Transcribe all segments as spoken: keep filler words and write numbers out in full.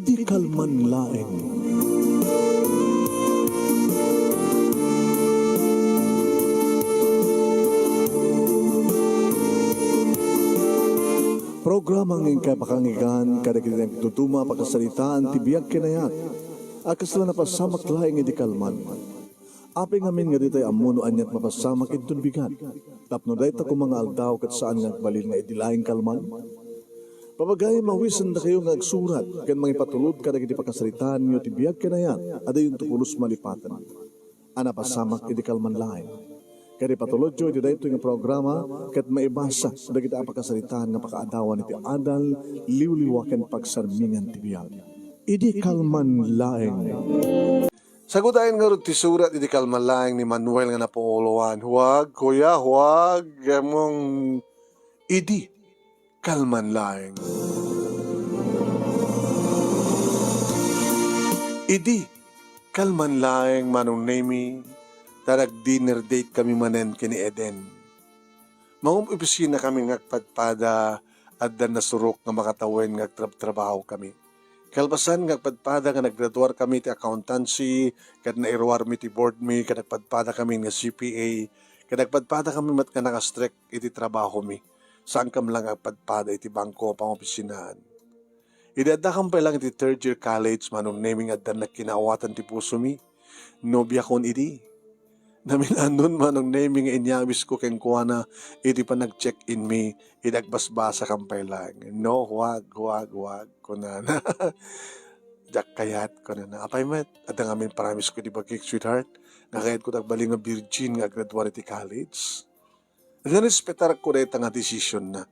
Di kalman laeng. Programa nga inkay pakanggan kadagiti nagtutuma a pakasaritaan ti biag ken ayat a kasla napasamak laeng idi kalman. Apay ngamin nga ditay ammo no aniat mapasamak inton bigat, tapno dayta koma nga aldaw ket saan nga agbalin nga idi laeng kalman? Papagayo, mawisendakayo nga agsurat ken mangipatulod kadagiti pakasaritaanyo ti biag ken ayat a dayonto pulos malipaten a napasamak idi kalman laeng. Ket ipatulodyo iti daytoy nga programa ket maibasa dagiti a pakasaritaan nga pakaadawan iti adal, liwliwa ken pagsarmingan ti biag. Idi kalman laeng. Sagutayen ngarud ti surat idi kalman laeng ni Manuel nga napuloan. Huag, kuya, huag, among idi kalman laeng. Idi kalman laeng, Manong Nemi, ta nag-dinner date kami manen ken ni Eden. Mangopisina kami nga agpadpada, adda nasurok nga makatawen nga agtrabtrabaho kami. Kalpasan nga agpadpada nga naggraduar kami ti accountancy, ket nairuar mi ti board mi, ket agpadpada kami nga C P A, ket agpadpada kami met nga nakastrek iti trabaho mi. Saan kam lang agpadpada iti bangko a pangopisinaan. Idi adda kam pay lang iti third year college, Manong Nemi, adda nakinaawatan ti puso mi. Nobiakon idi. Namin-anon, Manong Nemi, nga inyawisko kenkuana iti panag-check-in mi, idi agbasbasa kam pay lang. No, huag, huag, huag, kunana. Diak kayat, kunana. Apay met, adda ngamin promise ko di bagik, sweetheart, nga kayat ko agbalin nga virgin nga aggraduar iti college. Narespetarko dayta nga desisionna.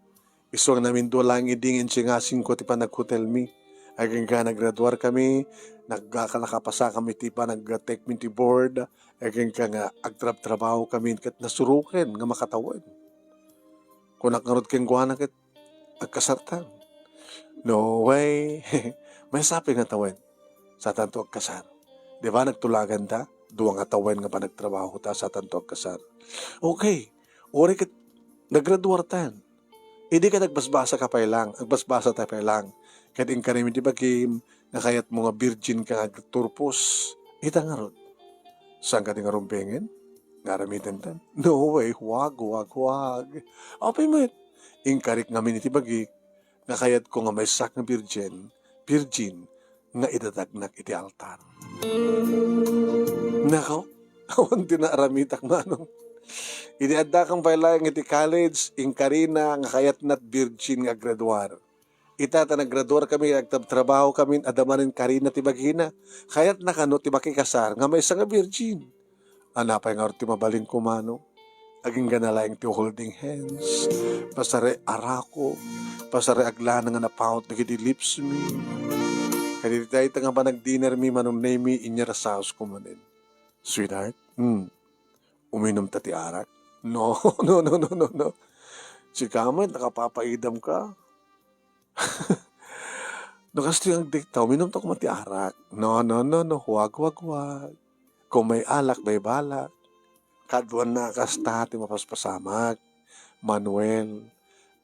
Isu nga namindua laeng idi nga insingasingko ti panaghotelmi. Agingga naggraduar kami, nagkaka-, nakapasa kami ti panag-take mi ti board, agingga nga agtrabtrabaho kami ket nasuroken nga makatawen. Kunak ngarud kenkuana ket agkasartan. No way. Maysa pay nga tawen. Satanto agkasar. Di ba nagtulaganta? Dua nga tawen nga panagtrabaho ta, satanto agkasar. Okay. Uray ket naggraduartan. Idi ket agbasbasa ka pay lang, agbasbasa ta pay lang. Ket inkarimi ti bagim nga kayatmo nga virgin ka nga agturpos. Ita ngarud. Saan ka di nga rumpengen? Nga aramiden tan? No way, huwag, huwag, huwag. Apay met, inkarik ngamin iti bagik nga kayatko nga maysak nga virgin, virgin nga idatagnak iti altar. Nako, awan ti naaramitak, manong. Idi addakam pay laeng iti college, inkarina nga kayatnat virgin nga aggraduar. Ita ta naggraduar kami, agtrabtrabaho kami, adda manen karina ti bagina. Kayatna kano ti makikasar nga maysa nga virgin? Apay ngarud ti mabalinko, manong? Agingga na laeng ti holding hands, pasari arako, pasari aglana nga napawot dagiti lips mi. Ket iti dayta nga panagdinner mi, Manong Nemi, inyarasaos ko manen. Sweetheart, hmm, uminom ta ti arak? No, no, no, no, no, no. Sika met, nakapapaidam ka. No kastoy nga agdikta, uminom ta koma ti arak. No, no, no, no, huwag, huwag, huwag. Kung may alak, may balak. Kaduan na kasta ti mapaspasamak. Manuel,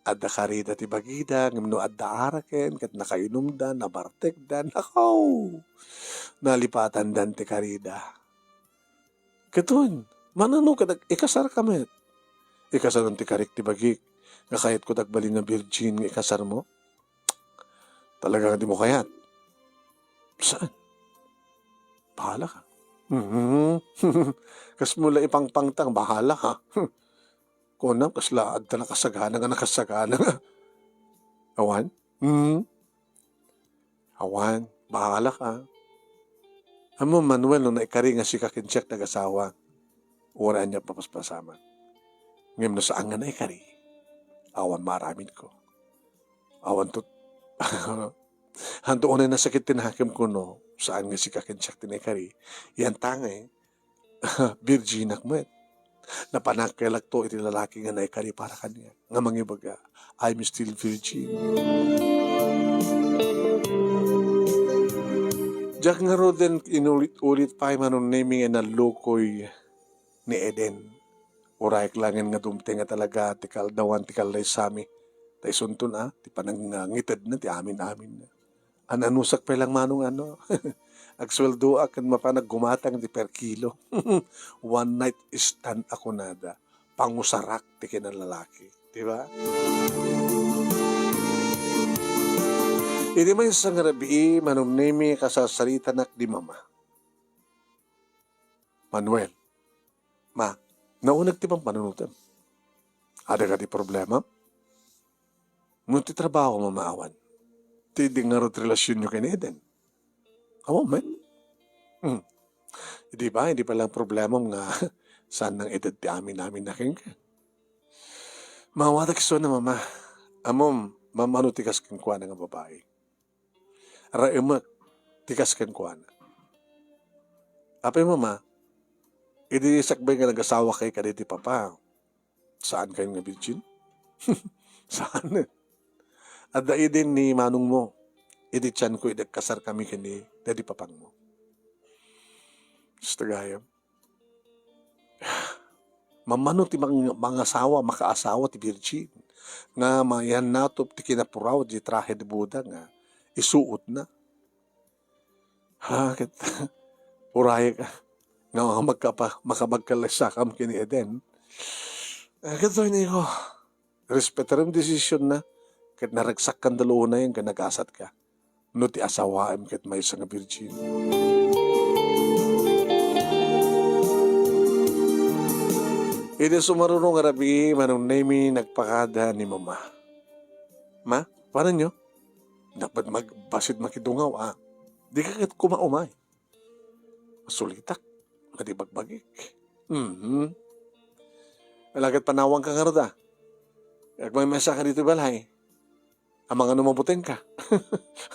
adda karida ti bagida, ngem no adda araken, ket nakainumda, nabartekda, nakaw! Nalipatandan ti karida. Katon, manano ket ag-, ikasarka met? Ikasaron ti karik ti bagik, nga kayatko ti agbalin nga virgin nga ikasarmo? Talaga nga di mo kayat? Saan? Bahala ka. Mhm. Kasmo la ipangpangtang, bahala ka. Kunam, kasla adda nakasagana nga nakasagana nga. Awan? Mhm. Awan, bahala ka. Ammom, Manuel, no naikari nga sika ken siak ti agasawa, uray ania ti mapaspasamak. Ngem no saan nga naikari, awan maaramidko. Awan to, hanto unay nasakit ti nakemko no saan nga sika ken siak ti naikari. Yan tangay, virginak met. Napanakkelakto iti lalaki nga naikari para kaniak, nga mangibaga, "I'm still virgin." Diak ngaruden inulit-ulit pay, Manong Nemi, nga inallukoy ni Eden. Urayek laengen nga dumteng a talaga ti kaaldawan ti kallaysami. Ta isunton a, ti panangitedna ti amin-aminna. Ananusak pay lang manong ano. Agsueldoak ken mapan aggumatang ti per kilo. One night stand a kunada. Pangusarak ti kinallalaki. Di ba? Idi maysa nga rabii, Manong Nemi, kasarsaritanak di mama. Manuel, ma, nauneg ti pampanunotem. Adda kadi problema? No ti trabaho, mama, awan. Ti di ngarud relasionyo ken Eden. Awan met. Hmm. Di ba, di pay lang problemam nga saan nang edad ti amin-amin a kenka. Maawatak isuna, mama. Ammom, mama, no ti kas kenkuana nga babai. Raemek ti kas kenkuana. Apay, mama, idi sakbay nga nagasawakayo kadaydi papa, saan kayon nga virgin? Saan? Adda idin ni manongmo, idi tianko idi agkasarkami ken ni daddy papangmo. Sus, tagayam. Mamano ti mang-, mangasawa, makaasawa ti virgin nga mayannatop ti kinapuraw di trahe de boda nga isuotna. Ha, ket urayek nga makapa-, makapagkalaysakam ken ni Eden. Ah, ket daytoy ko, respetarem desisionna, ket naragsak kan daluonay nga nagasatka. No ti asawaem ket maysa nga virgin. Idi sumaruno nga rabii, Manong Nemi nagpakada ni Mama. Ma, pananyo? Dapat magbasit makidungaw, ah. Di ka ket kumaumay. Masulitak. Madi bagbagik. Mhm. Alagad panawangka ngarud, ah. Agmaymaysa ka ditoy balay. Amangan no mabutengka.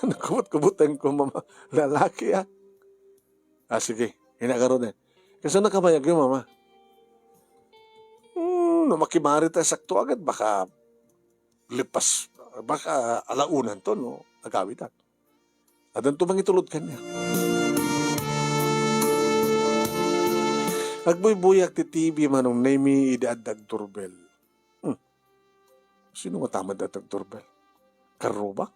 Nagkubot-kubotengko, mama. Lalaki, ah. Ah, sige. Ina ka ron, eh. Kasano kabayagyo, mama? Hmm, no makimari tayo sakto agad, baka lipas, baka alaunan to, no? Agawidan. Addanto mangitulod kaniak. Agbuybuyak ti T V, Manong Nemi, idi adda agdurbel. Hmm. Sino nga tamad at agdurbel? Karrubak?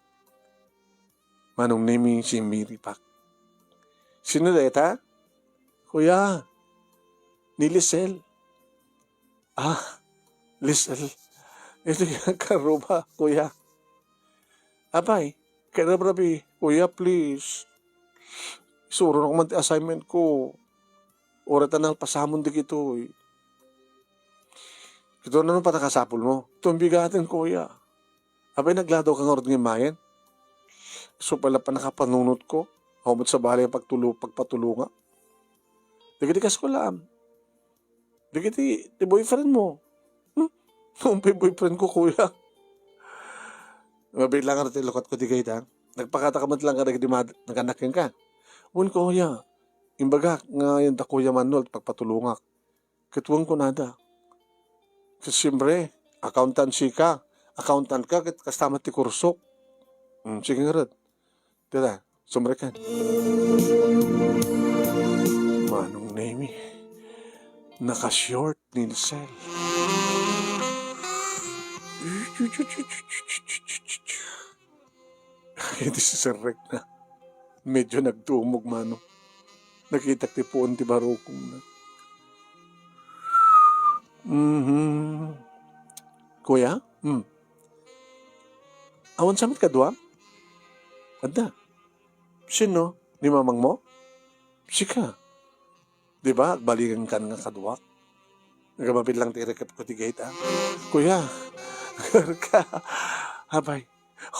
Manong Nemi, simmiripak. Sino dayta? Kuya, ni Lisel. Ah, Lisel. Ito yung karruba, kuya. Apay, kaya rabi, kuya, please. Isuro na ko man ti assignment ko. Uray ta nalpasamon dagitoy. Ito na no patakasapul mo. Tumbigaten, kuya. Apay, nagladaw ka ngarud nga imayen? So pala pa nakapanunot ko. Humot sa balay pagtulo-, pagpatulunga. Dagiti kas ko laam. Dagiti ti boyfriend mo. Hmm? Umpay boyfriend ko, kuya. Mabilang nga ti lukat ko di gayda. Nagpakata ka met lang kadagiti mad-, naganak ka. Wen, kuya. Imbagak nga yan da Kuya Manuel, pagpatulungak. Ket wen kunada. Ket siyempre, accountancy ka. Accountant ka, ket kasta met ti kursok. Hmm, sige ngarud. Tara, sumrek ka. Manong Nemi, naka-short ni Lisel. Iti sisirrek na. Medyo nagtumog, mano. Nakitak ti puon ti barukong na. Mhm. Kuya? Hmm. Awan sa met kadua? Adda. Sino? Ni mamang mo? Sika. Di ba, agbalingan kan nga kaduak? Nagamabil lang ti irikep ko ti gate, ah. Kuya, ka. Abay,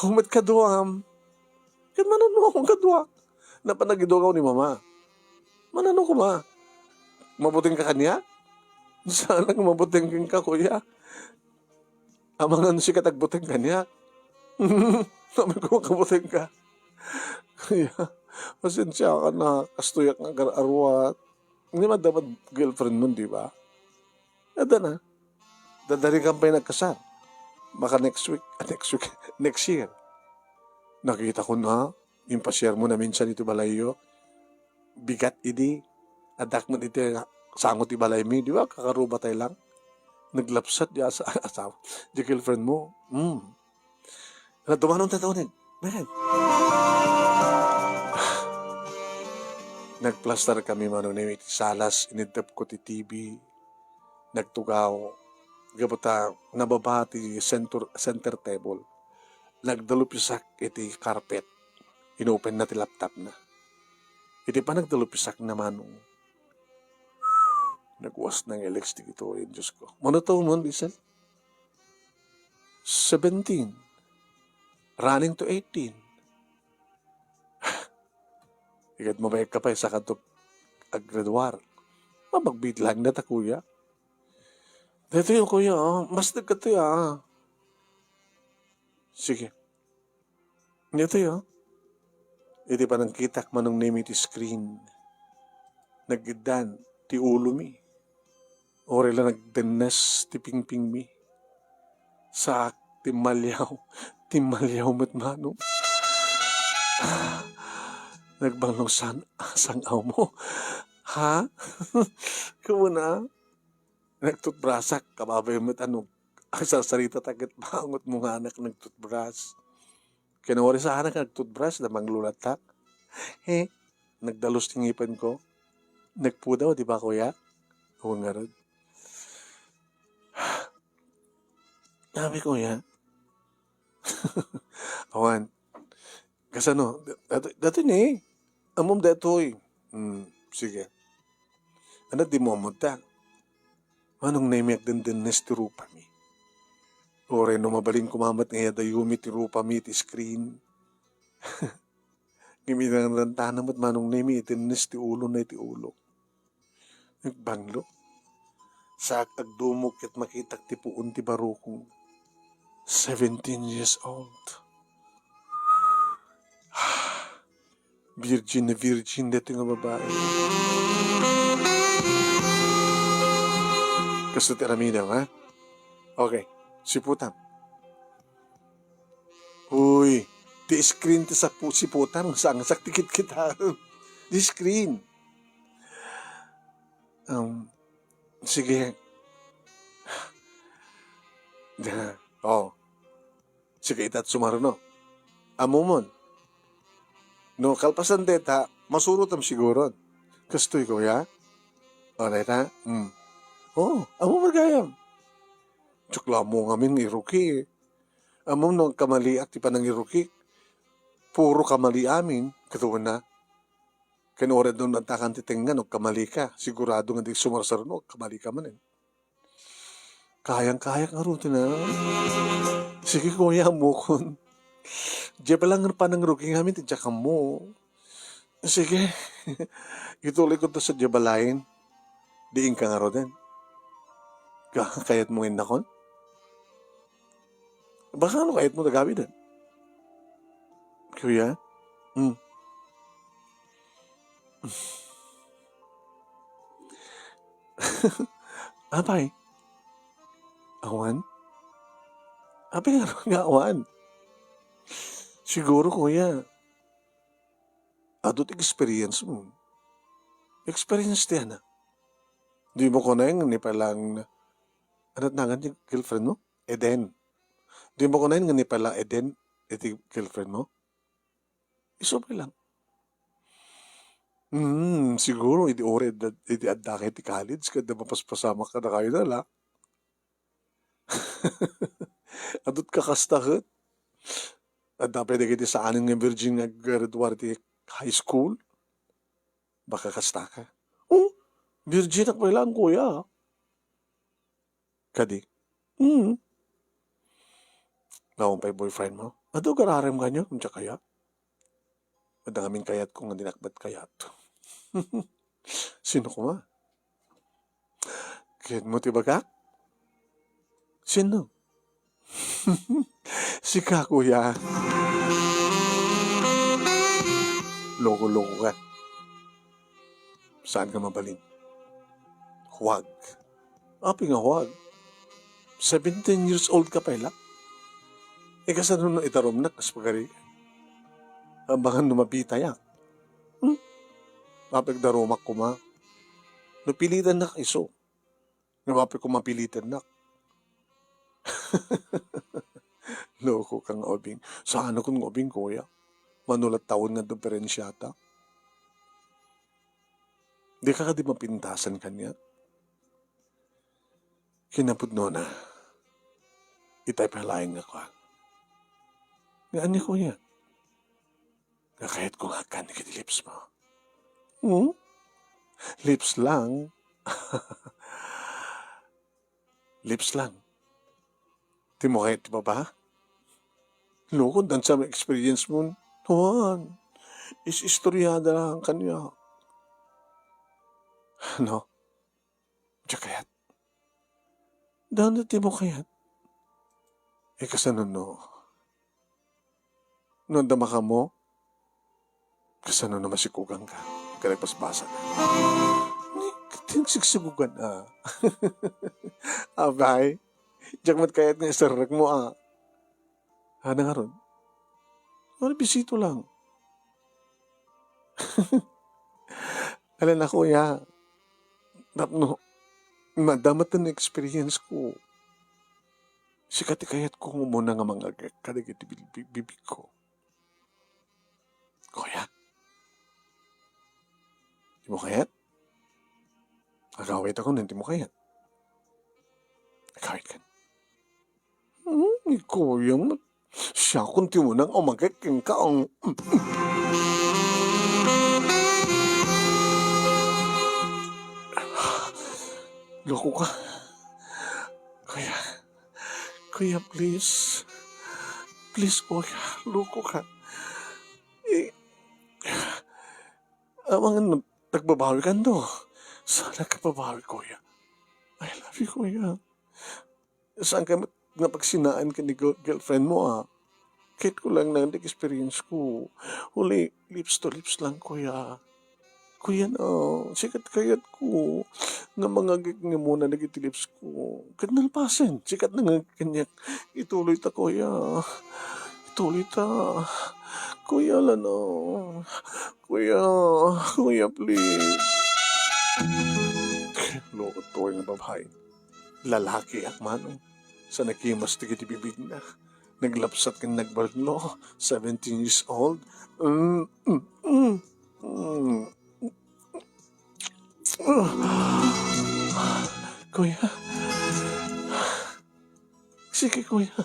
humet kaduam. Ket manano akong kaduak? Napan nagidungaw ni mama. Manano koma? Mabuteng ka kaniak? Saan nga mabuteng kenka, kuya? Amangan sika ti agbuteng kaniak. Sabi ko, "Kabuteng ka." Kaya, pasensya ka na, kastoyak nga agar-aruat. Hindi madamag girlfriend mo, di ba? Ada na. Dadari ka pa'y nagkasar. Baka next week, ah, next week, next year. Nakita ko na, impasiar mo na minsan ito balayyo. Bigat idi. Adak man iti sango ti balay mi, di ba? Kakaruba tayo lang. Naglapsat di asa-, asawa. Di girlfriend mo. Hmm. Ano, dumanon tayo ulit. Meron. Nagplastar kami, Manong Nemi, iti salas, iniddepko ti T V, nagtugaw, gapu ta nababa ti center, center table. Nagdalupisak iti carpet. Inopenna ti laptopna. Iti panagdalupisakna, Manong, nagwas nga ilex ti kitoyen, Diosko. Mano to, mon, Lisel? Seventeen. Running to eighteen. Ikad mabayag ka pay, sakadto aggraduar. Mapagbitlang na ta, kuya. Daytoy, kuya, ah. Mas nagkatoy, ah. Sige. Daytoy, ah. Iti panangkitak, Manong Nemi, ti screen, nagiddan ti ulomi. Uray la nagdennes ti pingpingmi. Saak, timmaliaw, timmaliaw met, Manong. Ah, nagbanglong san-, sang-awmo. Ha? Kumuna, nagtutbrasak, kababayo met a no agsarsarita ta ket bangot mo nga anak nagtutbras. Ken uray saanak nagtutbras, da manglulatak. He, nagdalus ti ngipenko. Nagpudaw, di ba, kuya? Oo ngarud. Abi, kuya. Awan. Kasano? Dato-, datoy ni. Ammom daytoy. Hmm, sige. Ania ti immo ammoda? Manong Nemi, agdendennes ti rupami. Uray no mabalin koma met nga iyadayomi ti rupami iti screen. Ngem inangrantana met, Manong Nemi, idennes ti ulona iti ulok. Nagbanglo. Saak agdumog ket makitak ti puon ti barukong. Seventeen years old. Virgin na virgin daytoy nga babae. Kastoy ti aramidem, ha? Okay. Siputam. Uy, ti screen ti sapu-, siputam, sangsak ti kitkitaem. Ti screen. Um, sige. Oh. Sige, ita ti sumaruno. Ammomon. No kalpasan dayta, masurotam siguron. Kastoy, kuya? O, dayta? Hmm. Oo, ammom gayam. Diak la ammo ngamin nga iruki. Ammom no agkamaliak ti panangirukik. Puro kamali amin, ket una. Ken uray adda no addakan ti tengnga no agkamalika, sigurado nga di sumarsaruno, agkamalika manen. Kayang-kayak ngaruden a. Sige, kuya, ammokon. Diay pay la nga panangrugi ngamin ti diak ammo. Sige. Ituloyko ta sadiay balayen. Diinka ngaruden. Ka-, kayatmo nga innakon? Baka no kayatmo ta gawiden? Kuya? Hmm. Apay? Awan? Apay nga, nga awan? Siguro, kuya, adu ti experience mo. Experience ti anak. Di mo kunaen nga ni pay la, ano ti nagan ti girlfriend mo? Eden. Di mo kunaen nga ni pay la Eden iti girlfriend mo? Isu pay lang. Hmm, siguro, idi uray adda, idi addaka iti college, ket adda mapaspasamak kadakayo, la. Adut ka kasta ket? Adda pay dagiti saanen nga virgin nga aggraduar ti high school? Baka kasta ka? Oh, virgin ak pay lang, kuya. Kadi? Hmm. Nawan pay boyfriend mo? Adu, gararam kaniak, kung diak kayat. Adda ngamin kayatko nga dinak met kayat. Sino koma? Kayatmo ti bagak? Sino? Sika, kuya. Loko-loko ka. Saan ka mabalin? Huwag. Apay nga huwag? Seventeen years old ka pay la. E, kasano no idarumnak kas pagari? Abangan no mapitayak. Hmm? Apay agdarumak koma. No pilitannak isu. Nga apay ko mapilitannak. Loko ka nga ubing. Saanakon nga ubing, kuya. Mano la tawen nga diferensiata. Dika kadi mapintasan kaniak? Kinapudnona, itay pay laeng nga kuak. Nga ania, kuya? Nga kayatko nga agkan dagiti lips mo. Hmm? Lips lang? Lips lang? Dimo kayat ti baba? Lukon, dansa may experience mo. Juan, is-istoriada lang kaniak. No? Diak kayat. Dano dimo kayat. Eh, kasano no? No, adda makammo? Kasano no masikuganka? Kada basbasat. Ni, kating sigsugugan, ah. Abay, diak met kayat nga isarrek mo, ah. Ano nga ron? Wala, bisito lang. Alam na, kuya. Tapno, nadamatan na experience ko. Sika ti kayat ko nga umuna nga mangagek kadagiti bilbi-, bibig ko. Kuya? Di mo kayat? Agawit ako, no, di mo kayat. Agawit ka. Hmm, ni kuya mo. Siakon ti unang umagek kenka, ang, loko ka. Kuya. Kuya, please. Please, kuya. Loko ka. Eh, amangan, nagbabawi ka, no? Sana ka babawi, kuya. I love you, kuya. Saan ka mat-, napagsinaan ken ni girl-, girlfriend mo, ah? Kahit ko lang nang experience ko. Uli, lips to lips lang, kuya. Kuya, no, sikat kayat ko nga mangagek nga umuna dagiti lips ko. Ket nalpasen, sikat na nga kaniak. Ituloy ta, kuya. Ituloy ta. Kuya, lano. Kuya, kuya, please. Loko toy nga babae. Lalaki ak mano. Sa nakimas ti bibigna. Naglapsat ken nagbarlo. Seventeen years old. Mm, mm, mm, mm. Kuya. Sige, kuya.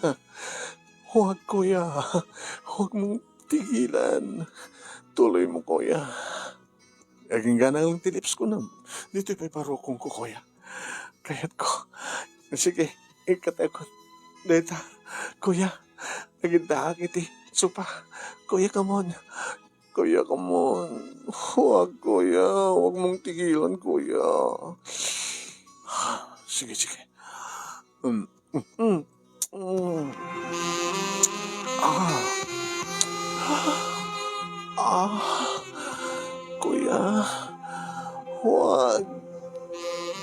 Huwag, kuya. Huwag mong tigilan. Tuloy mo, kuya. Agingganang lang ti lips ko, nam. Ditoy pay barukong ko, kuya. Kayat ko. Sige, ikatekon. Deta, kuya. Agiddaak iti sopa. Kuya, come on. Kuya, come on. Huwag, kuya. Huwag mong tigilan, kuya. Sige, sige. Um, mm, mm. Ah. Ah. Kuya. Huwag.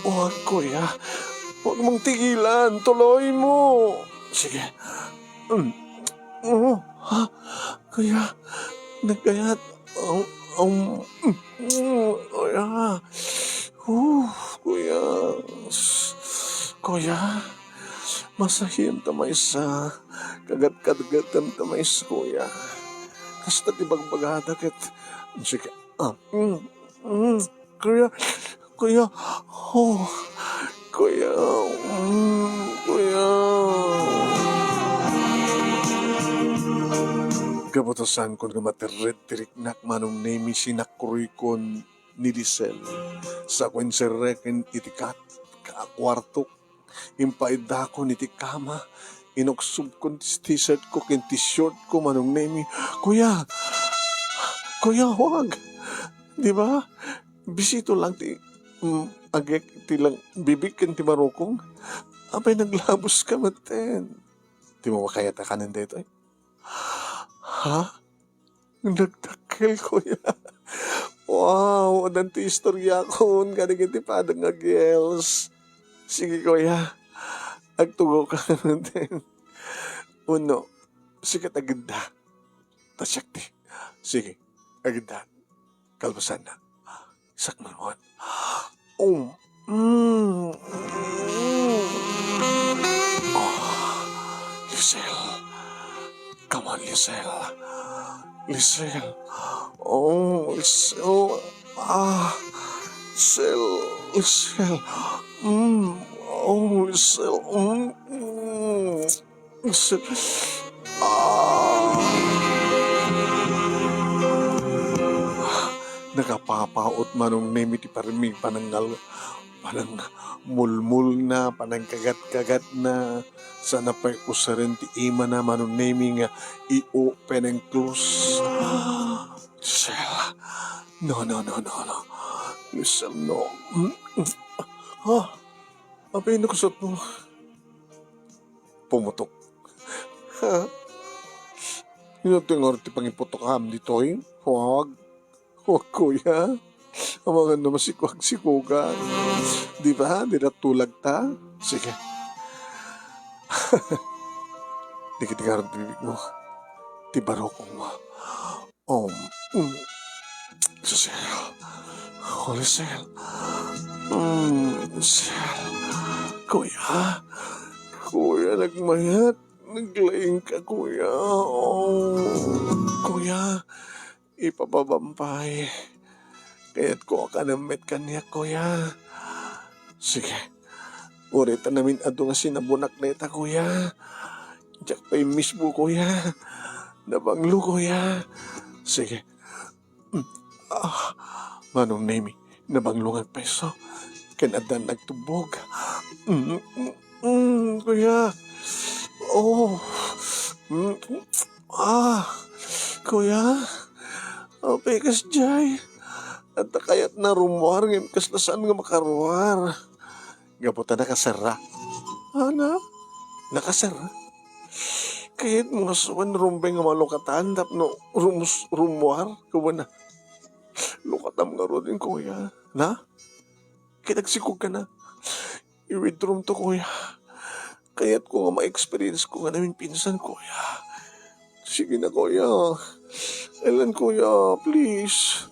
Huwag, kuya. Huwag mong tigilan. Tuloy mo. Sige. Um. Oh. Ha? Kuya. Nagkayat. Um, um, mm, kuya. Uh, kuya. Kuya. Masahim ta maysa. Kagat-kagatam ta maysa, kuya. Kasta ti bagbagada ket. Sige. Ah, mm, mm, kuya. Kuya. Oh. Kuya. Mm, kuya. Gapu ta saanko nga matirred ti riknak, Manong Nemi, sinakruykon ni Lisel. Sa kuen serreken iti kat-, ka-, kuarto. Impaiddakon iti kama, inuksobkon ti t-shirt ko ken ti short ko, Manong Nemi. Kuya! Kuya, huwag! Di ba? Bisito lang ti, mm, agek ti lang bibig ken ti barukong. Apay, naglabos ka metten. Di mo makayat a kanen daytoy? Ha? Nagdakkel, kuya. Wow, addan ti istoriakon kadagiti padeng nga girls. Sige, kuya. Agtugaw ka. Uno, sikat agidda. Ta siak ti. Sige, agidda. Kalpasanna. Sakmanuan. Um. Mm. Mm. Oh, Lisel. Come on, Lisel. Lisel. Oh, Lisel. Ah. Lisel, Lisel. Mm. Oh, Lisel. Mm. Mm. Lisel. Ah. Nakapapaut Manong Nemi ti parmig, panangngal-, panangmulmulna, panangkagat-kagatna. Sana pay usaren ti imana Manong Nemi nga i-open and close. Lisel. No, no, no, no, no. Lisel, no. Mm, mm. Ah, apay no kusot mo? Pumutok. Ha? Ino ti ngarud ti pangiputokam ditoy? Huwag. Huwag, kuya. Amangan no masikuag-sikugan. Di ba? Di natulag ta? Sige. Dikit ngarud ti bibig mo. Ti barukong mo. Um, mm. Lisel. Oh, Lisel. Mm, Lisel. Kuya. Kuya, nagmayat. Naglaing ka, kuya. Oh, kuya. Ipababam pay. Kayatko a kanem met kaniak, kuya. Sige. Uray ta namin adu nga sinabunak dayta, kuya. Diak pay mismo, kuya. Nabanglo, kuya. Sige. Mm. Ah, Manong Nemi, nabanglo nga agpayso. Ken addan nagtubbog. Mm, mm, mm, kuya. Oh. Mm, ah, kuya. Apay kasdiay? Adda kayatna rummuar ngem kasla saan nga makaruar. Gapu ta nakaserra. Ana? Nakaserra? Kayatmo nga saan rumbeng nga malukatan tapno rumus-, rummuar? Kuana. Lukatam ngaruden, kuya. Na? Ket agsikog ka na. I-withdraw to, kuya. Kayatko nga ma-experience ko nga namin pinsan, kuya. Sige na, kuya. Alan, kuya, please.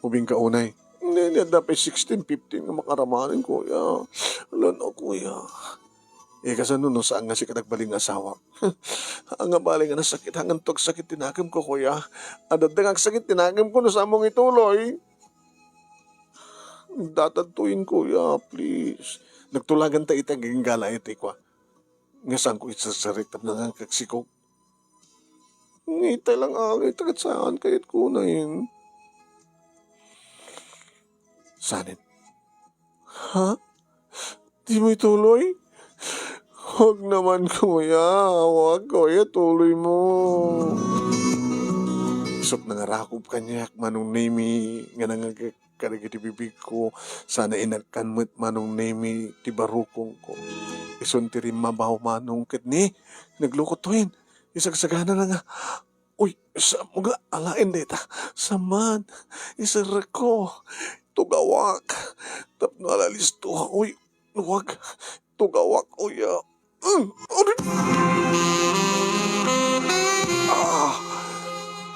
Ubing ka unay. Ni, ni adda pay sixteen, fifteen nga makaramanen, kuya. Alan, oh, kuya. Eh, kasano no saan nga sika nagbalin nga asawa? Anga bali nga nasakit, hangan to agsakit ti nakemko, kuya. Adda nga agsakit ti nakemko no saan mo nga ituloy. Datad tuyen, kuya, please. Nagtulagan ta iti aginggala iti kua. Nga saan ko itserserek tapno nga agsikog. Ngita lang, ah, ngita ket saan kayat kunayen. Sanen? Ha? Di mo ituloy? Huwag naman, kuya. Huwag, kuya, tuloy mo. Isut' nangarakup kaniak, Manong Nemi, nga nangagek kadagiti bibigko, sana inagkan met, Manong Nemi, ti barukongko. Isun ti rimmabaw, Manong, ket ni, nagloko tuyen. Isagsagana na nga, "Uy, saan mo nga alaen dayta? Saan man? Iserrekko. Tugawak. Tapno alalistoak. Uy, huwag. Tugawak, kuya." Mm, aray! Ah!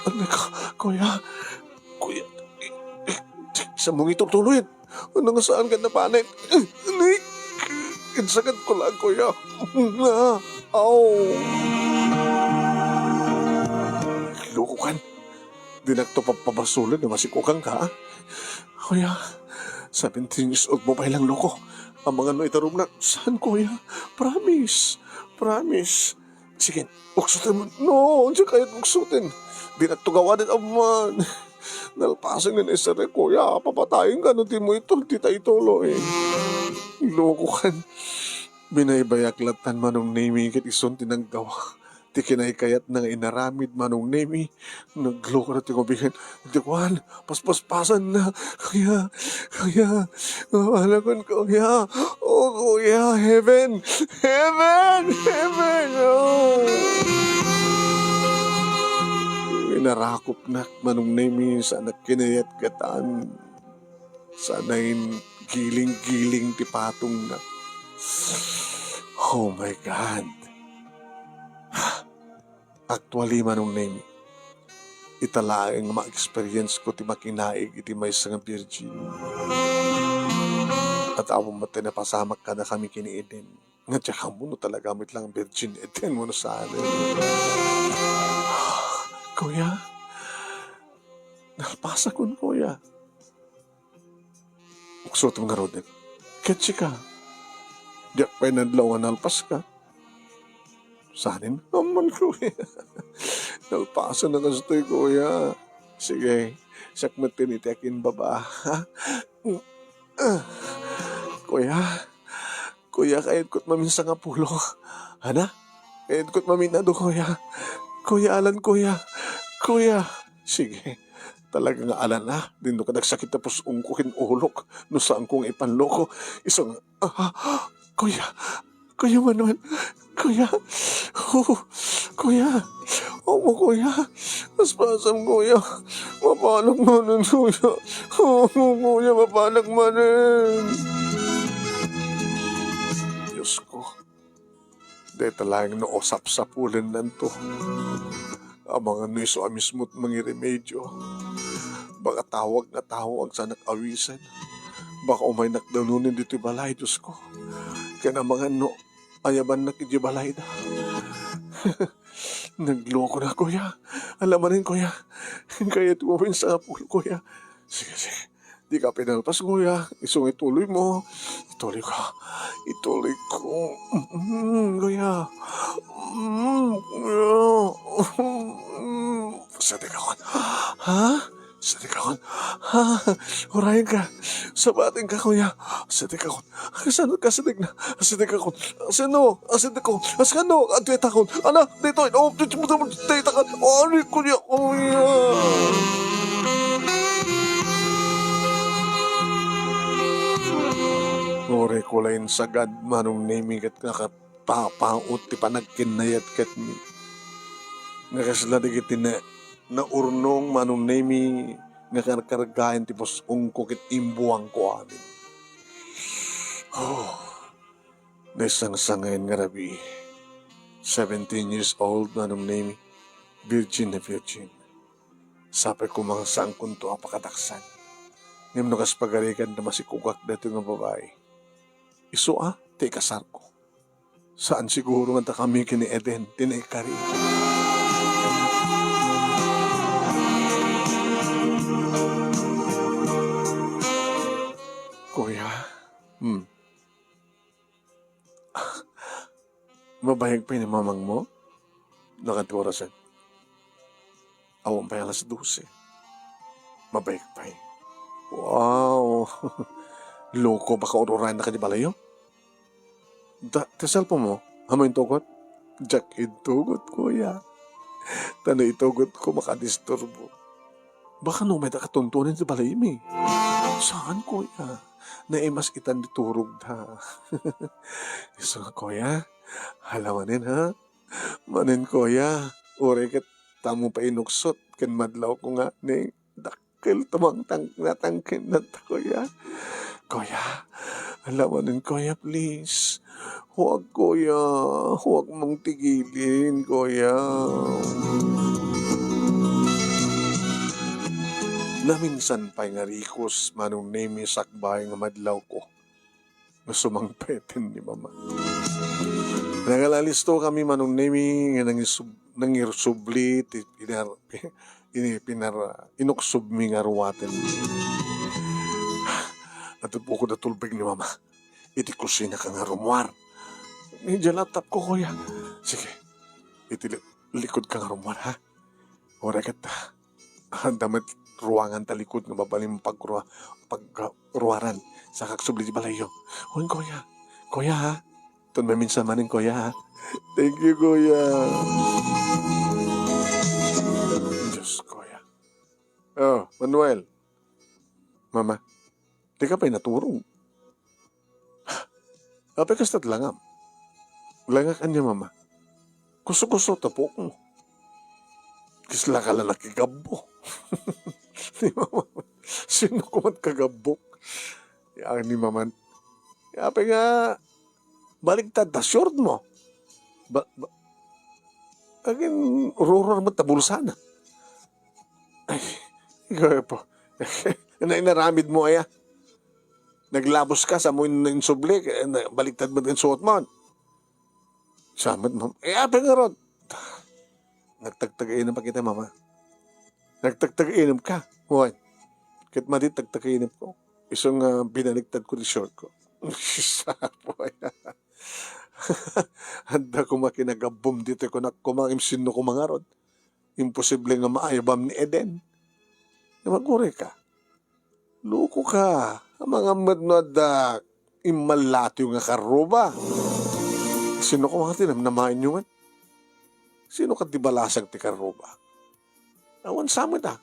Anak, kuya. Kuya. Saan mo nga itutuloyen? Ano nga saan ka napanik? Anak! Insagat ko lang, kuya. Ah, aw! Lokokan. Dinak to papabasolen no masikukan ka, ah. Kuya, seventeen years old mo pay lang, loko. Amangan no itarumnak. Saan, kuya? Promise. Promise. Sige, uksoten mo. No, diak kayat uksoten. Dinak to gawaden, amman. Nalpasen nga naisere, kuya. Papatayen ka no di mo ito, di ta ituloy. Lokokan. Binaybayak lattan, Manong Nemi, ket isun ti naggawa ti kinaykayatna nga inaramid, Manong Nemi. Nagloko na ti ngubingen. Iti kuan, paspaspasan na. Kuya, kuya, mabalakon, kuya. Oh, kuya, heaven, heaven, heaven, oh. Inarakupnak, Manong Nemi, saan a kinayat katan. Saan a giling-giling ti patongna. Oh my God. Actually, Manong Nemi, ita laeng nga ma-experience ko ti makinaig iti maysa nga virgin. At awan met ti napasamak kadakami ken ni Eden. Nga diak ammo no talaga met lang virgin Eden wenno saan. Kuya, nalpasakon, kuya. Suotem ngaruden. Ket sika, diak pay nadlaw nga nalpaska. Sanen? Amman, kuya. Nalpasen a kastoy, kuya. Sige, siak met ti akin baba, ha? Kuya, kuya, kayatko mamin sangapulo. Ana? Kayatko mamin adu, kuya. Kuya, alan, kuya. Kuya. Sige. Talaga nga alan, ha? Dinno ka nagsakit ta pus-ongko ken ulok no saanko nga ipanloko. Isu nga, ah, kuya, Kuya Manuel, kuya, oh, kuya, omo, kuya, paspasam, kuya, mapanak manen, kuya, omo, kuya, mapanak manen. Diyos ko, dayta laeng no sapsapulennanto. Amangan no isu a mismo ti mangiremedyo. Baka tawag nga tawag, saanak awisen. Baka umaynak danunen ditoy balay, Diyos ko. Ken amangan no ayabannak idiay balayda. Nagloko na, kuya. Alamanen, kuya. Kayatko mamin sangapulo, kuya. Sige, sige. Dika pinalpas, kuya. Isu nga ituloy mo. Ituloy ka. Ituloy ko. Mm, kuya. Mm, kuya. Mm, sadikakon. Ha? Sadikakon. Ha? Urayen ka. Sabaten ka, kuya. Sadikakon. Kasano ka, sadik na? Asideg ako. Asino? Asideg ako. Askano? Adtoy takon. Ana, ditoy. Oh, ditoy takon. Ari ko niya. Oh, yeah. Uray ko laeng sagad, Manong Nemi, ket nakapapaut ti panagkinnayat ket ni. Nga kasla dagiti na-, naurnong, Manong Nemi, nga karkargaen ti pus-ongko ket imbuangko amin. Oh. Naisangsangayan nga rabii. Seventeen years old, Manong Nemi. Virgin na virgin. Sapay koma nga saankonto a pakadaksan. Ngem no kas pagarigan ta masikugak daytoy nga babai, isu a ti ikasarko. Saan siguro nga dakami ken ni Eden ti naikari. Kuya, hmm. Mabayag pay ni mamangmo? Nakadua orasen. Awan pay alas dose. Mabayag pay. Wow! Loko, baka ururayen na kadi balayo? Da, ti cellphone mo? Amo intugot? Diak intugot, kuya. Ta no itugot ko, makadisturbo. Baka no, may nakatuntunin ti balaymi. Saan, kuya? Naimas itan di turog da. Isu nga, kuya, hala manen, ha? Manen, kuya, uray ket tamo pay inuksot ken madlawko nga ni dakkel tumangtang natangken nata, kuya. Kuya, hala manen, kuya, please. Huwag, kuya. Huwag mong tigilin, kuya. Naminsan pay nga rikos, Manong Nemi, sakbay nga madlawko nga sumangpeten ni Mama. Nangalalis to kami, Manong Nemi, nga nangisub-, nangirsubli ti pinar-, ini pinar-, inuksubmi nga ruaten. Adda pay ko natulbeg ni Mama. Iti kusina ka nga rummuar. Idiay laptop ko, kuya. Sige. Iti li-, likod ka nga rummuar, ha? Uray ket, ah, adda met ruangan ta likod nga mabalin pagrua-, pagruaran. Saka agsubli ti balayyo. Wen, kuya. Kuya, ha? Ton maminsan manen, kuya, ha? Thank you, kuya. Diyos, kuya. Oh, Manuel. Mama, dika pay naturog. Apay kasta ti langam? Langak ania, Mama? Kuso-kuso ta puokmo. Kasla ka la nakigabbo. Ni Mama, sino ko met kagabbok? Ya ni Mama. Apay nga, baligtad ta short mo. Ba, ba, agin ruruar met ta bulsana. Ay, ikaw po. Ina-, inaramid mo aya. Naglabos ka, sa mo in-, insubli, eh, na-, baligtad mo in suot mo. Sa met, ma'am. Eh, apay ngarud? Nagtagtag-inum pa kita, mama. Nagtagtag-inum ka. Wen. Ket madi tagtag-inum ko. Isu nga binaliktad ko ti short ko. Sapoy. Adda koma kinagabbom ditoy, kunak koma, ngem sinno koma ngarud? Imposible nga maayabam ni Eden. Ngem aguray ka. Loko ka. Amangan met no adda immallatiw nga karruba. Sinno koma ti namnamaenyo met? Sino kadi balasang ti karruba? Awan sa met, ah.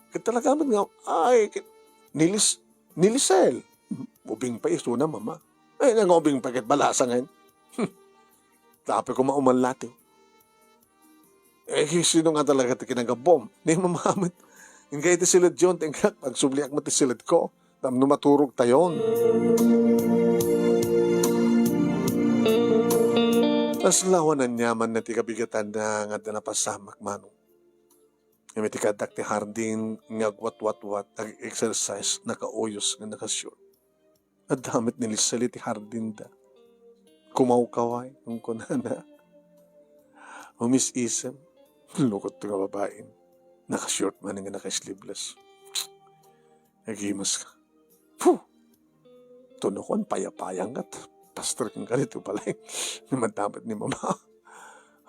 Ket talaga met nga, ay, ket, ni Lis-, ni Lisel. Ubing pay isuna, mama. Ay, nga ubing pay ket balasang, eh. Hmm. Tapos koma ummallatiw. Eh, sino nga talaga ti kinagabbom? Ni mama met. Inkay ti siled yon, tingkak, agsubliak met ti siled ko. Tapno maturog tayon. Kasla awan aniaman na ti kabigatanna nga adda napasamak, Manong. Ngem iti kaaddak ti hardin nga agwatwatwat, ag-exercise, nakauyos nga naka-short. Adda met ni Lisel iti hardinda. Kumawkaway, kunkunana. Umis-isem. Lukot nga babaen. Naka-short man nga naka-sleeveless. Nagimas ka. Puh! Tunokon, payapayang kat. Pastor kang ganito pala eh. Naman dapat ni mama.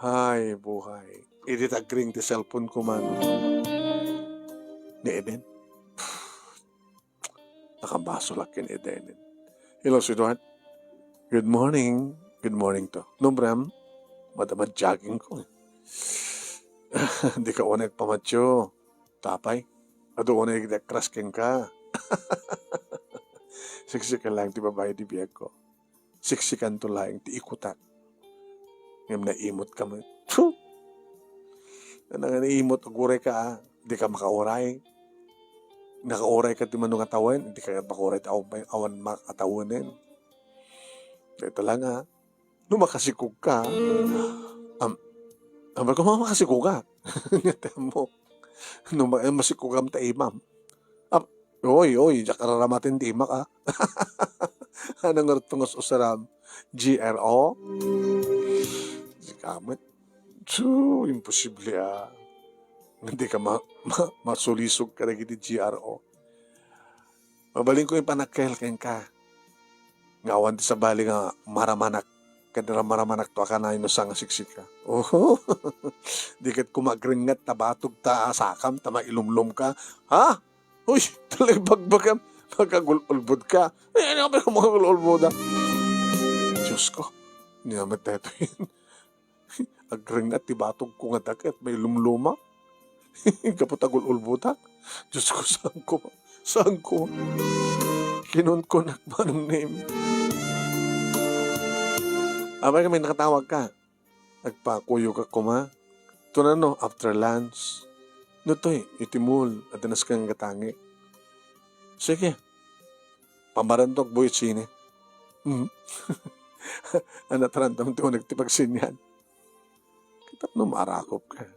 Ay, buhay. Idi tagring ti cellphone ko man. Ni Eden. Nakabasolak ken Eden. Hello, sweetheart. Good morning. Good morning to. No, Bram. Madama jogging ko. Di ka unay pamatyo. Tapay, adu unay agdakras kenka. Siksikan laeng ti babai ti biag ko. Siksikanto laeng ti ikutak. Ngem naimot ka met. Puh! Ano nga naimot, aguray ka, ah. Di ka makauray. Nakauray ka ti mano nga tawen, di ka makauray ti awan, awan makatawanen. Dahil talaga, no makasikog ka, am, am, kung makasikog ka, nga mo, no ma-, masikogam ta imam. Ap-, oy, oy, diak kararamaten ti imak, ah. Ano nga rutungos usaram? G R O? Sikamet. Su, imposible, ah. Hindi ka ma-, ma-, masulisog ka dagiti G R O. Mabalin ko ipanakkel kenka. Nga awan ti sabali nga maramanak. Ket maramanak to a kanay no sanga siksika. Oho. Di ket koma agrengnget ta batog ta sakam ta mailumlom ka. Ha? Uy, talaga bagbagam. Magkagul-ulbod ka. Eh, ano ka pa magkagul-ulbod, ah? Diyos ko. Niyamat tayo to yun. Agrengnget ti batog ko nga daket, mailumloma. Gapu ta gul-ulbotak. Diyos ko, saan ko ma-, saan ko ma-, kinunkunak, Manong Nemi. Apay kami nakatawag ka. Nagpakuyo ka koma. Ito na no, after lunch. No toy, iti mall, adanas kang gatangi. Sige. Pamarantok boy sine. Hmm. Anat random ti uneg ti pagsinian. Kitap no marakop ka.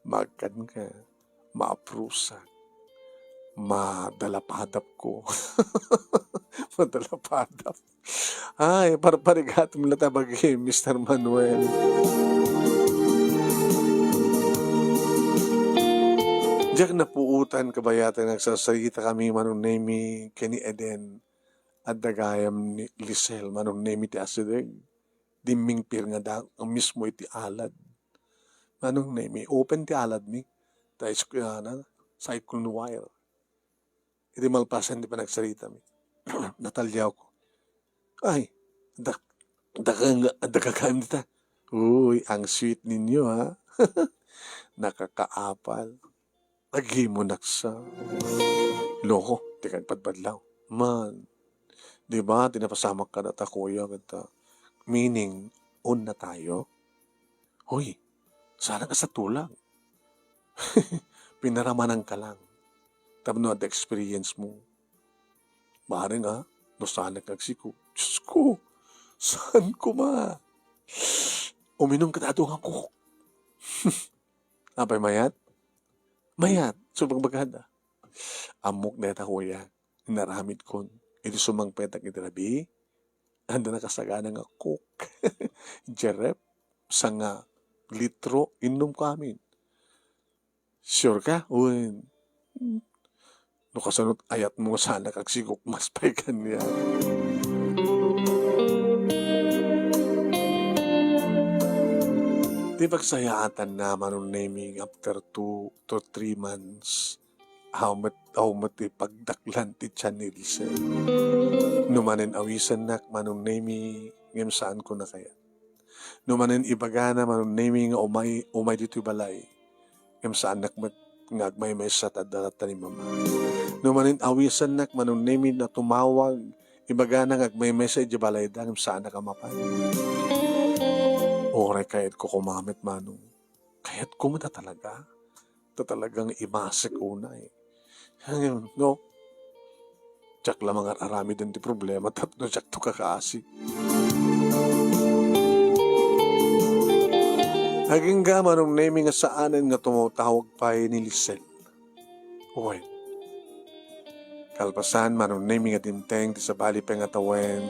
Magkan ka. Maaprusak. Madalapadap ko. Madalapadap. Ay, parparigat mo lata bagi, Mister Manuel. Diak napuutan, kabayatan, nagsasarita kami, Manong Nemi, ken ni Eden. Adda gayam ni Lisel, Manong Nemi, ti asideg. Dimmingpir nga da-, mismo iti alad. Manong Nemi, open ti alad mi. Ta is-, ah, na, cyclone wire. Iti malpasen ti panagsarita mi. Nataliaw ko. Ay, dak-, dakang, dakakam dita. Uy, ang sweet ninyo, ha? Nakakaapal. Agimonaksa. Loko, ti kagpadpadlaw. Man, di ba, ti napasamak ka data, kuya, kata, meaning, on na tayo? Hoy, sana ka sa tulang. Pinaramanan ka lang. Tapno adda experience mo. Bareng, ah, no saan ka agsiko. Diyos ko, saan ko ma? Uminum ka dado nga kok. Apay mayat? Mayat, so pagbagada. Ammok deta, kuya, inaramid kon. Iti sumangpetak iti rabii, anda nakasagana nga Coke. Jerep, sanga litro, innom ko amin. Sure ka? Wen. No kasano't ayatmo nga saanak agsigukmas pay kaniak. Ti pagsayaatanna, Manong Nemy, after two to three months, aw met, aw met ti pagdaklan ti tian ni Lisel. No manen awisennak, Manong Nemy, ngem saanko a kayat. No manen ibagana, Manong Nemy, nga umay, umay ditoy balay, ngem saannak met nga agmaymaysa ta adda latta ni Mama. No manen awisennak, Manong Nemy, nga tumawag, ibagana nga agmaymaysa idiay balayda, ngem saannak a mapan. Uray kayatko koma met, Manong. Kayatko met a talaga. Ta talagang imasek unay. Ngem, no? Diak la mangar-aramiden ti problema tapno diakto kakaasi. Agingga, Manong Nemy, nga saanen nga tumawtawag pay ni Lisel. Wen. Kalpasan, Manong Nemy, nga dimteng ti sabali pay nga tawen,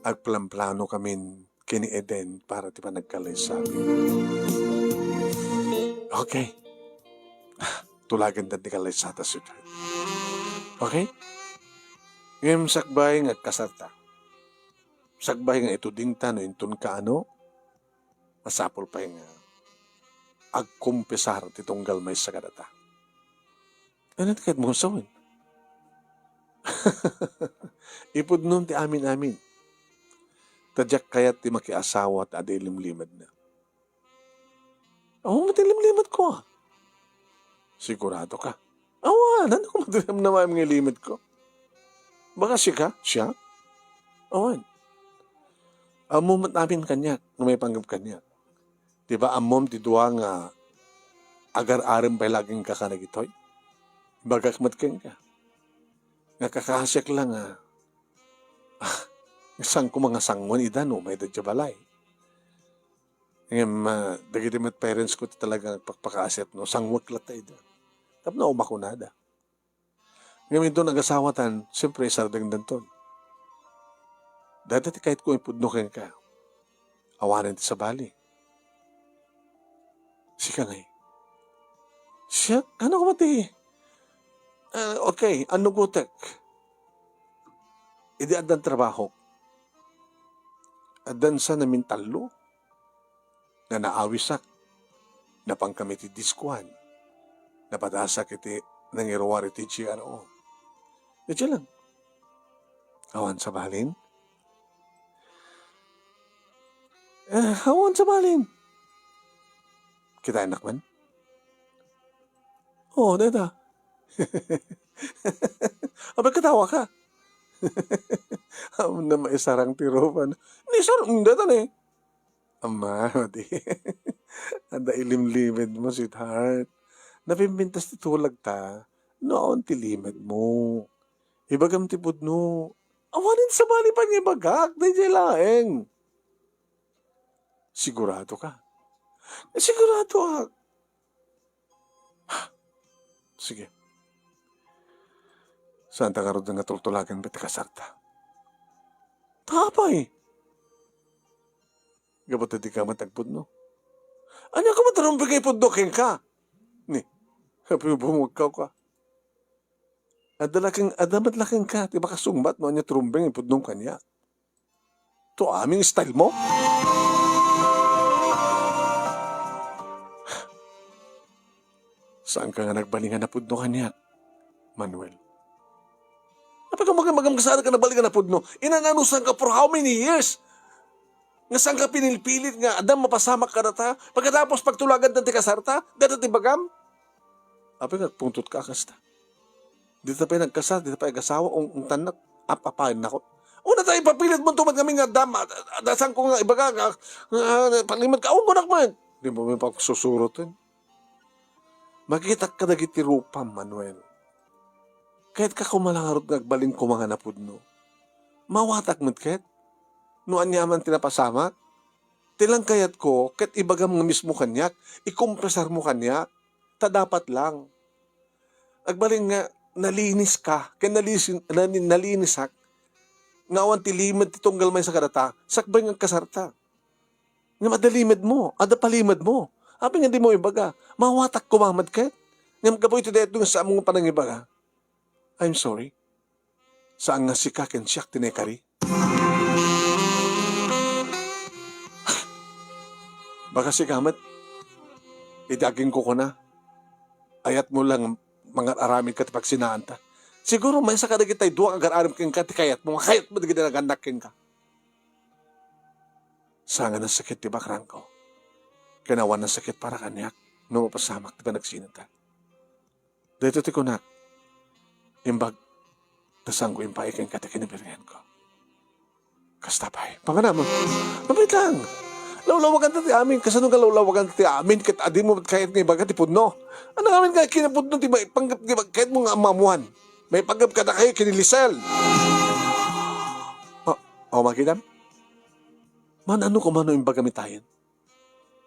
agplamplanokamin ken ni Eden para ti panagkallaysabi. Okay. Tulagenda ti kallaysata, sweetheart. Okay? Ngem sakbay nga agkasarta. Sakbay nga itudingta no inton kaano, masapul pay nga agkumpesar ti tunggal maysa kadata. Ania ti kayatmo nga sawen? Ipudnom ti amin-amin. Ta diak kayat ti makiasawa ta adda ilimlimedna. Awan met ilimlimedko, a. Sigurado ka? Awan, ania koma ti namnamaem nga ilimedko? Baka sika, siak? Awan. Ammom met amin kaniak, no maipanggep kaniak. Di ba ammom ti dua nga agar-arem pay la kenka kadagitoy? Ibagak met kenka. Nga kakaasiak la nga, ah, saan koma nga sangoen ida no umayda idiay balay. Ngem, ah, dagiti met parents ko ti talaga agpakpakaasiat no sangoek latta ida. Tapno umakunada. Ngem inton agasawatan, siempre, isardengdanton. Dayta ti kayatko ipudno kenka. Awanen ti sabali. Sika ngay. Siak? Ania koma ti, ah, okay, annugotek. Idi addan trabahok. Addan sa namintallo. nga naawisak. Napankami iti diskoan. Napadasak iti nangiruar iti G R O. Idiay lang. Awan sabalin? Eh, awan sabalin. Kitaennak man? Oo, dayta. Apay, katawa ka. Awan na maisarang ti rupa. Ni sir, mm, dayta ni. Amma, madi. Adda ilimlimed mo, sweetheart. Napimpintas ti tulag ta, no awan ti limed mo. Ibagam ti pudno. Awanen sabali pay nga ibagak, daydiay laeng. Sigurado ka? Sigurado ak. Sige. Saanta ngarud nga tultulagan pay ti kasarta? Ta apay? Gapu ta dika met agpudno. Ania koma ti rumbeng nga ipudno kenka? Ni, apay bumagkaw ka? Adda la ken, adda met la kenka ti makasungbat no ania ti rumbeng nga ipudnom kaniak. To amin style mo? Saanka nga nagbalin nga napudno kaniak, Manuel? Apay ka magam-, magam-, saan ka nagbalin nga napudno? Inananusan ka for how many years? Nga saan ka pinilpilit nga adda mapasamak kadata? Pagkatapos pagtulagan ta ti kasarta, data ti bagam? Apay nga agpungtot ka kasta? Dita pay nagkasar, dita pay agasawa, ung-, ungtannak, ap-apayen nako. Una ta ipapilit mo tumat kami nga dam, da-, da-, saan ko nga ibaga, nga, nga, palimat ka, awan ko nakman. Di mo may pagsusuroten. Makitak kadagiti rupam, Manuel. Kayat ka koma la ngarud nga agbalin koma nga napudno. Mawatak met ket? No aniaman ti napasamak? Ti lang kayat ko, ket ibagam nga mismo kaniak, ikumpresar mo kaniak. Ta dapat lang. Agbalin nga nalinis ka, ken nalisin-, nani-, nalinisak, nga awan ti limed ti tunggal maysa kadata, sakbay nga agkasarta. Ngem adda limed mo, adda palimed mo. Apay nga di mo ibaga, mawatak koma met ket? Ngem gapu iti daytoy nga saam nga panangibaga, I'm sorry. Saan nga sika ken siak ti naikari? Baka sika met, iti agingkukuna, ayatmo lang mangar-aramid ka ti pagsinaanta. Siguro, maysa kadagitay dua nga agar-aram kenka ti kayatmo, nga kayatmo dagiti nagannak kenka. Saan nga nasakit ti bakrangko, ken awan nasakit para kaniak no mapasamak ti panagsinata. Daytoy ti kunak, imbag ta saanko impaay kenka ti kinabirngenko. Kasta pay. Pamanam. Mabait lang. Lawlawaganta ti amin. Kasano nga lawlawaganta ti amin? Ket adimo met kayat nga ibaga ti pudno. Ania ngamin nga kinapudno ti maipanggep nga ibaga kayatmo nga ammuan? Maipanggep kadakayo ken ni Lisel. O, o, makitam? Man-ano koma no imbagam itayen?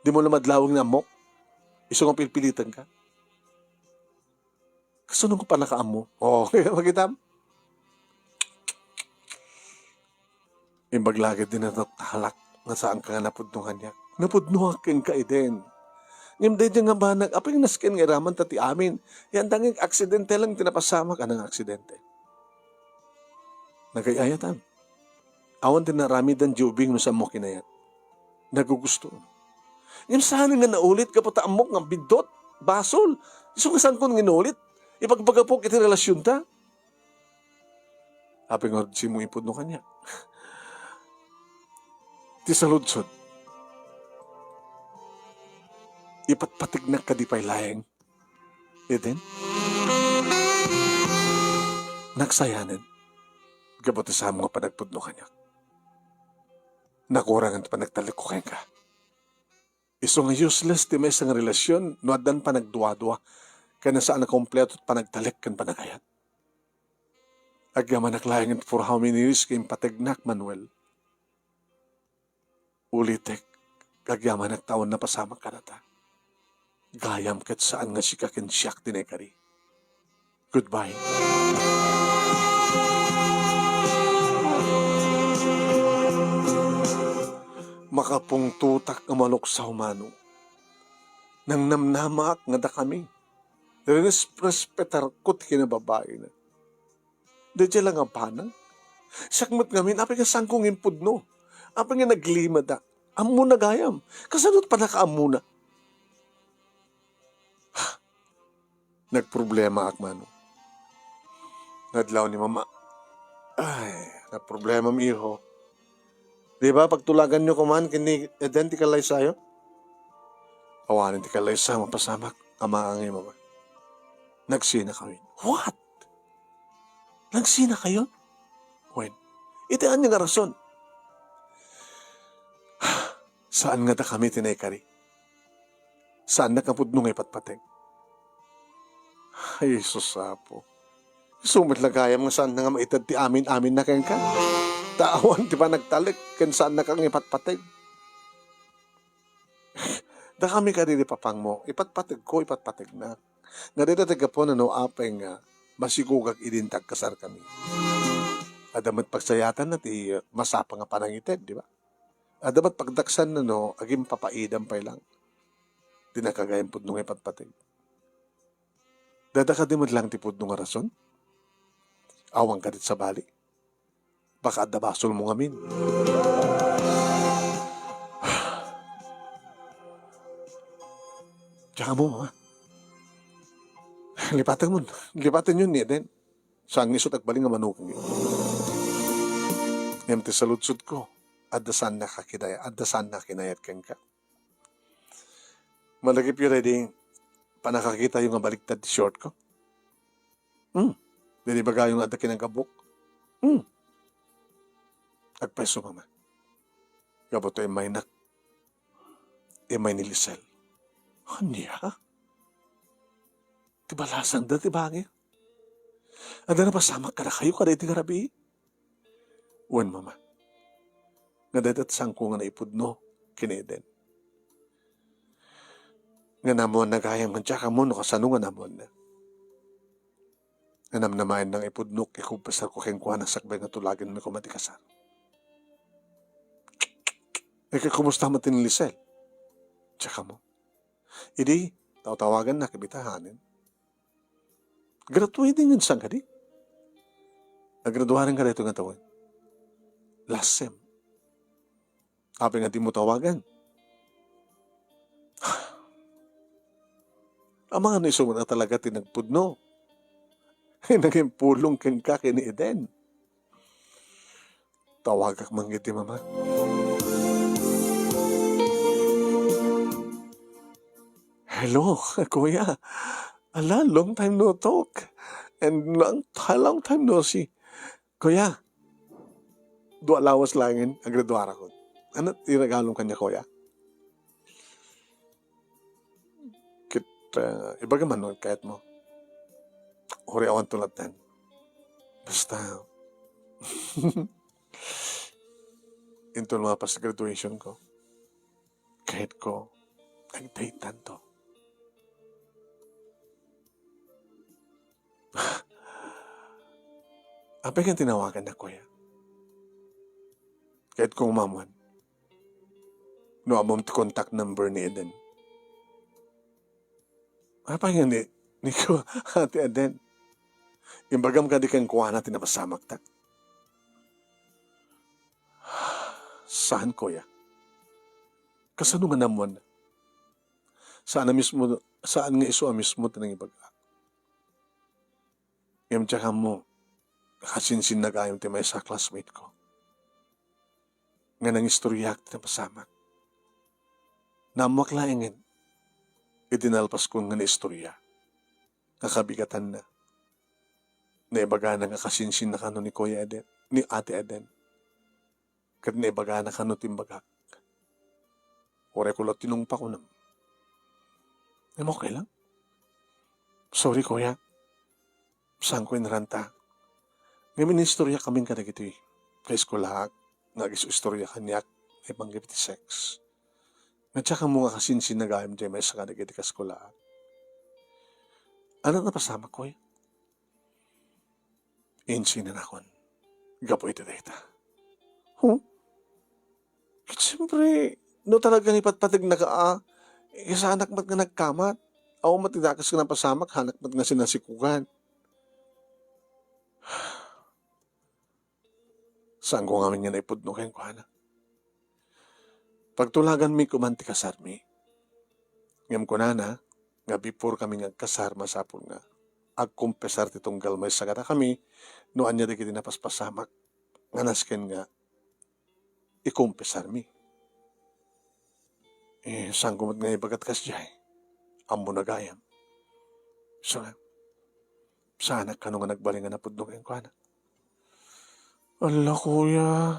Dimo la madlaweng nga ammok? Isu nga pilpilitenka? Kasano nga pannakaammo? O, makitam? Imbag la ket ti nataltalak nga saanka nga napudno kaniak. Napudnoak kenka, Eden. Ngem daydiay nga banag, apay nga nasken nga iramanta ti amin? Yan dangig aksidente lang ti napasamak. Ania nga aksidente? Nagay-ayatam. Awan ti naaramidan ti ubing no saanmo kinayat. Nagugustoon. Ngem saan nga naulit gapu ta ammok nga biddut, basol. Isu nga saanko nga inulit. Ipagbagapok iti relasionta. Apay nga uray dimo ipudno kaniak? Ti saludsod, ipatpategnak kadi pay laeng? Eden? Nagsayanen gapu ti saanmo nga panagpudno kaniak. Nakurangan ti panagtalekko kenka. Isu nga useless ti maysa nga relasion no addan panagduadua ken saan a kompleto ti panagtalek ken panagayat. Agyamanak laeng for how many years nga impategnak, Manuel. Ulitek, agyamanak ta awan napasamak kadata. Gayam ket saan nga sika ken siak ti naikari. Goodbye. Makapungtotak nga maluksaw, Mano. Nangnamnamaak nga dakami. Rinesrespetarko ti kinababaina. Daydiay la nga banag. Siak met ngamin, apay nga saanko nga impudno? Apay nga naglimadak? Ammona gayam. Kasano ti pannakaammona? Nagproblemaak, Mano. Nadlaw ni Mama. Ay, nagproblema, miho. Di ba, pagtulaganyo koman ken ni Eden ti kallaysayo? Awanen ti kallaysa, mapasamak. Ama, angay, Mama. Nagsinakayo. What? Nagsinakayo? Wen, iti ania nga rason? Saan nga dakami ti naikari? Saannak nga pudno nga ipatpateg? Ay, Jesus, Apo. Isu met la gayam nga saanna nga maited ti amin-aminna kenka. Ta awan ti panagtalek ken saannaka nga ipatpateg. Dakami kadi ni papangmo, ipatpategko, ipatpategnak. Nga dayta ti gapuna no apay nga masigugak idin ti agkasarkami. Adda met pagsayatanna ti masapa nga panangited, di ba? Adda met pagdaksanna no agimpapaidam pay lang. Di nakagayam pudno nga ipatpateg. Dayta kadi met lang ti pudno nga rason? Awan kadi ti sabali? Baka adda basolmo ngamin. Diak ammo, Mama. Lipatenmon. Lipatenyon ni Eden. Saan nga isu ti agbalin nga manukongyo. Ngem ti saludsodko, adda saannak a kinaya-, adda saannak a kinayat kenka. Malagipyo daydi pannakakitayo nga baligtad ti short ko. Hmm. Daydi ibagayo nga adda kinagabbok. Hmm. Agpayso, Mama. Gapu ta immaynak. Immay ni Lisel. Ania? Ti balasangda ti bangir? Adda napasamak kadakayo kadaytoy nga rabii? Wen, Mama. Nga dayta ti saanko nga naipudno ken ni Eden. Nga naammoanna gayam nga diak ammo no kasano nga naammoanna. Nga namnamaenna nga ipudnok, ikumpresarko kenkuana sakbay nga tulagenmi koma ti kasar. Ikakumusta met ni Lisel? Diak ammo. Idi, tawtawagannak, ibitahanen. Graduating ngem saan kadi? Nagraduaren ka daytoy nga tawen. Last sem. Apay nga dimo tawagan? Amangan no isu met a talaga ti nagpudno. Naging pulong kenka ken ni Eden. Tawagak man iti mama. "Hello, kuya. Ala, long time no talk. And long, long time no see. Kuya, dua lawas laengen, agraduarakon. Ano ti regalom kaniak, kuya?" Ket, ah, ibagam man no kayatmo. Uray awan tulatan. Basta, inton mapas graduation ko, kayatko, agdateanto. Apay nga tinawagannak, kuya? Kayatko nga maammuan no ammom ti contact number ni Eden. Apay nga ni, ni ko, Ate Eden? Imbagam kadi kenkuana ti napasamakta? Saan, kuya. Kasano nga naammuanna? Saan a mismo, saan nga isu a mismo ti nangibaga? Ngem diak ammo, nakasinsinna gayam ti maysa a classmate ko nga nangistoriaak ti napasamak. Naammoak laengen iti nalpaskon nga naistoria nga kabigatanna. Naibagana nga kasinsinna kano ni Kuya Eden, ni Ate Eden. Ket naibagana kano ti imbagak. Uray ko la tinungpa, kunam. Ngem okay lang. Sorry, kuya. Saanko inranta. Ngem inistoriakamin kadagiti kaeskulaak nga agisu-istoria kaniak maipanggep iti sex. Nga diak ammo nga kasinsinna gayam diay maysa kadagiti kaeskulaak. Ania ti napasamak, kuya? Insinanakon gapu iti dayta. Huh? Ket siempre, no talaga nga ipatpategnaka a, eh, saanak met nga nagkamat. Awan met ti dakes nga napasamak, saanak met nga sinasikugan. Saanko ngamin nga naipudno kenkuana. Pagtulaganmi koma ti kasarmi. Ngem kunana nga before kami nga agkasar, masapul nga agkumpesar ti tunggal maysa kadakami no ania dagiti napaspasamak nga nasken nga ikumpesarmi. Eh, saanko met nga ibagat kasdiay? Ammona gayam. Isu nga, saanak kano nga nagbalin nga napudno kenkuana. Ala, kuya,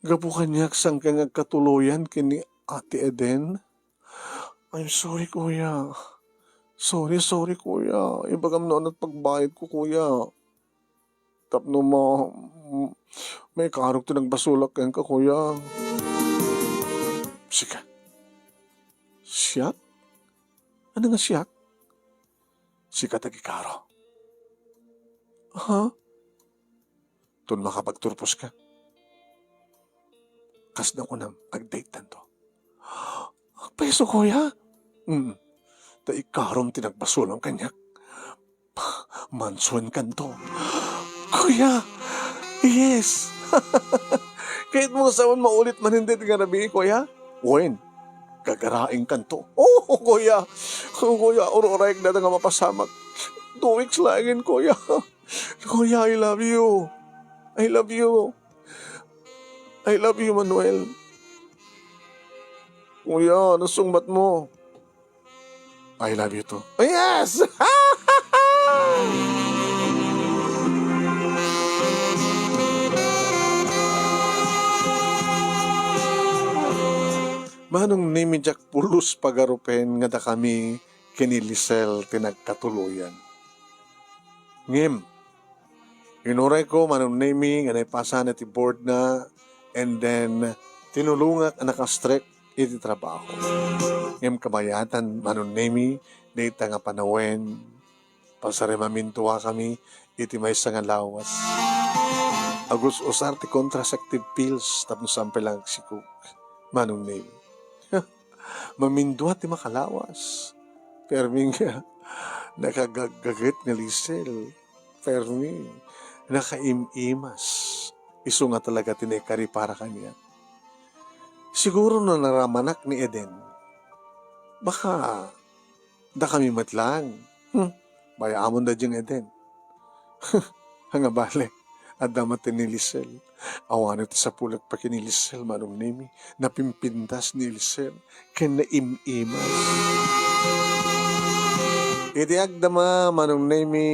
gapu kaniak, saanka nga agkatuloyan ken ni Ate Eden? I'm sorry, kuya. Sorry, sorry, kuya. Ibagam no ania ti pagbayadko, kuya. Tapno ma-, maikarok ti nagbasolak kenka, kuya. Sika. Siak? Ania nga siak? Sika ti agikaro. Ha? Ton makapagturposka. Kasla kunam, agdateanto. Agpayso, kuya? Mm. Ta ikarom ti nagbasolam kaniak. Mansuenkanto. Kuya! Yes! Kayatmo nga saan maulit manen daytoy nga rabii, kuya? Wen, gagaraenkanto. Oh, kuya! Oh, kuya, ur-urayek dayta nga mapasamak. Two weeks laengen, kuya. Kuya, I love you. I love you. I love you, Manuel. Kuya, nasungbat mo. I love you too. Oh, yes! Manong Nemi, diak pulos pagarupen nga dakami ken ni Lisel ti nagkatuloyan. Ngem, inurayko, Manong Nemi, nga naipasana ti board na, and then, tinulongak a nakastrek iti trabaho. Ngem kabayatan, Manong Nemi, dayta nga panawen, pasarem a minduakami iti maysa nga lawas. Agus-usar ti contraceptive pills tapno saan pay lang agsikog, Manong Nemi. Mamindua ti makalawas. Permi nga nakagaggaget nga Lisel. Permi. nakaim-imas. Isu nga talaga ti naikari para kaniak. Siguro no naramanak ni Eden, baka dakami met laeng. Hmm, bay-amon da diay Eden. Nga bale, adda met ti ni Lisel. Awanen ti sapulek pay ken ni Lisel, Manong Nemi. Napimpintas ni Lisel ken naim-imas. Iti agdama, Manong Nemi,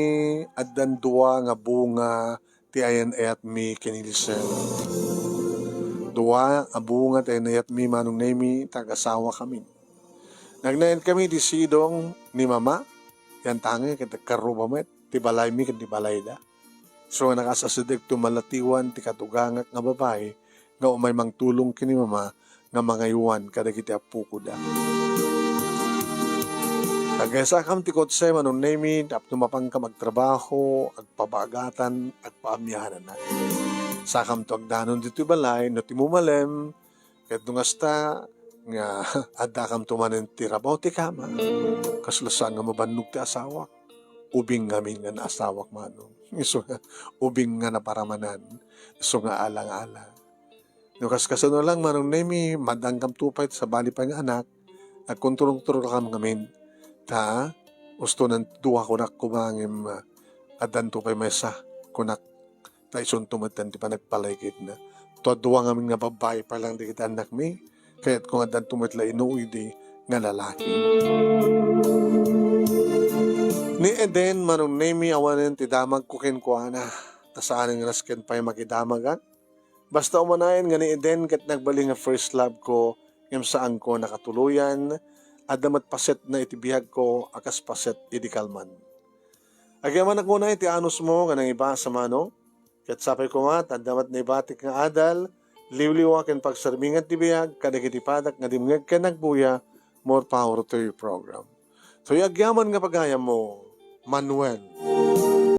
addan dua nga bunga ti ayan-ayatmi ken ni Lisel. Dua a bunga ti ayan-ayatmi, Manong Nemi, ta agasawakami. Nagnaed kami ti sidong ni Mama, yan tange ket nagkarruba met ti balaymi ken ti balayda. So nga nakasasideg to malatiwan ti katugangak nga babai nga umay mangtulong ken ni Mama nga mangaywan kadagiti appokoda. Agaysakam ti kotse, Manong Nemi, tapno mapankam agtrabaho, agpabagatan, agpaamianan. Sakamto agdanon ditoy balay, no ti mumalem, ket no kasta, nga addakamto manen ti rabaw ti kama. Kasla saan nga mabannog ti asawak. Ubing ngamin nga naasawak, Manong. Isu nga, ubing nga naparamanan. Isu nga alang-ala. No kaskasano lang, Manong Nemi, madankamto pay, sabali pay nga anak, agkontrol-kontrolkam ngamin. Ta, ustonan dua kunak koma ngem, ah, addanto pay maysa kunak, ta isunto met ti panagpalaygitna. Tua dua ngamin nga babbai pay lang dagiti annakmi, kayatko nga addanto met la inuoydi nga lalaki. Ni Eden, Manong Nemi, awanen ti damagko kenkuana, ta saanen nga nasken pay makidamagak. Basta umanayen nga ni Eden ket nagbalin nga first love ko, ngem saanko nakatuloyan, adda met pasetna iti biagko a kas paset idi kalman. Agyamanak unay ti anusmo nga nangibasa, Manong, ket sapay koma ta adda met naibatik nga adal, liwliwa ken pagsermingan ti biag kadagiti padak nga dimngeg ken nagbuya. More power to your program. Toy agyaman nga pagayammo, Manuel.